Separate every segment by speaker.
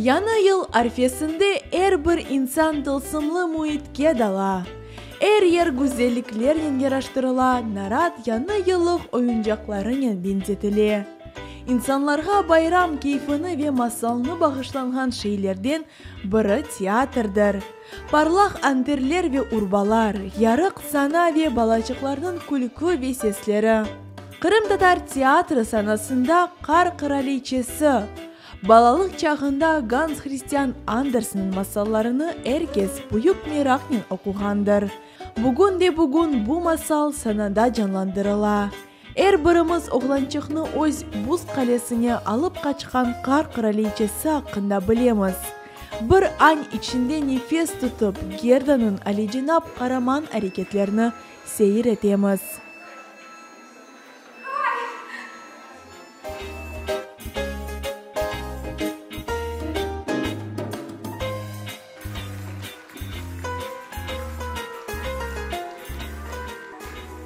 Speaker 1: Yañı yıl arfesinde er bir insan tılsımlı müitke dala. Er yer güzelliklernen yaraştırıla, narat yañı yıllıq oyuncaqlarınen beñzetile. İnsanlarğa bayram keyfini ve masalnı bağışlanğan şeylerden biri teatrdır. Parlaq anterler ve urbalar, yarıq sana ve balaçıqlarnıñ külkü ve sesleri. Qırımtatar teatri sanasında Qar qıraliçesi, Balalıq çağında Gans Hristian Andersenniñ masallarını er kes büyük meraqnen oquğandır. Bugün de-bugün bu masal sanada canlandırıla. Er birimiz oğlançıqnı öz buz qalesine alıp qaçqan Qar qıraliçesi aqqında bilemiz. Bir añ içinde nefes tutıp, Gerdanıñ alicenap qaraman areketlerini seyir etemiz.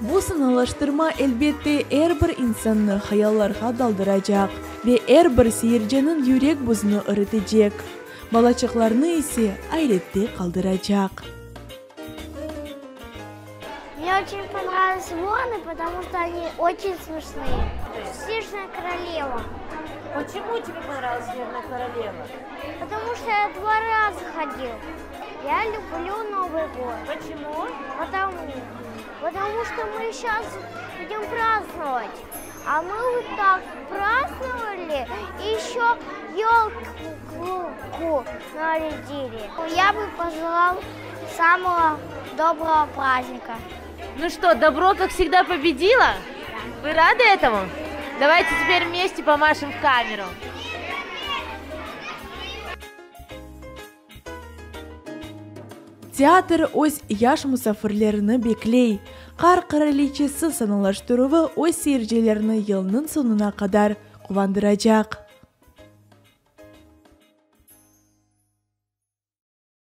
Speaker 1: Bu sanalaştırma, elbette, er bir insannı hayallarğa daldıracaq ve er bir seyirciniñ yürek buzunı iritecek, balaçıqlarnı ise ayrette qaldıracaq.
Speaker 2: Мне очень понравились вороны, потому что они очень смешные. Снежная королева.
Speaker 3: Почему тебе понравилась Снежная королева?
Speaker 2: Потому что я два раза ходил. Я люблю Новый год.
Speaker 3: Почему?
Speaker 2: Потому, потому что мы сейчас будем праздновать. А мы вот так праздновали и еще елку нарядили. Я бы пожелал самого доброго праздника.
Speaker 3: Ну что, добро, как всегда, победило? Вы рады этому? Давайте теперь вместе помашем в камеру.
Speaker 1: Teatr öz yaş musafirlerini bekley. Qar qıraliçesi sanalaştıruvı öz seyircilerini yılnıñ soñuna qadar quvandıracaq.